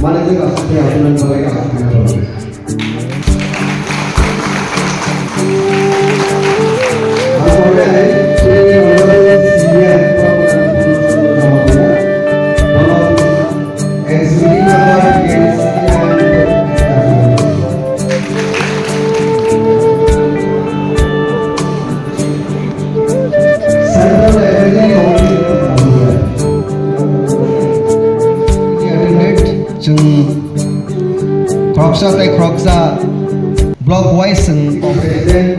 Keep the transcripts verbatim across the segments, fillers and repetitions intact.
Mane je kasih dia, aku nanti lagi kasih dia. Chwng khoroksa tei khoroksa block wise chwng competition.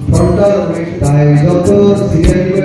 Frontal tei joto senior leader.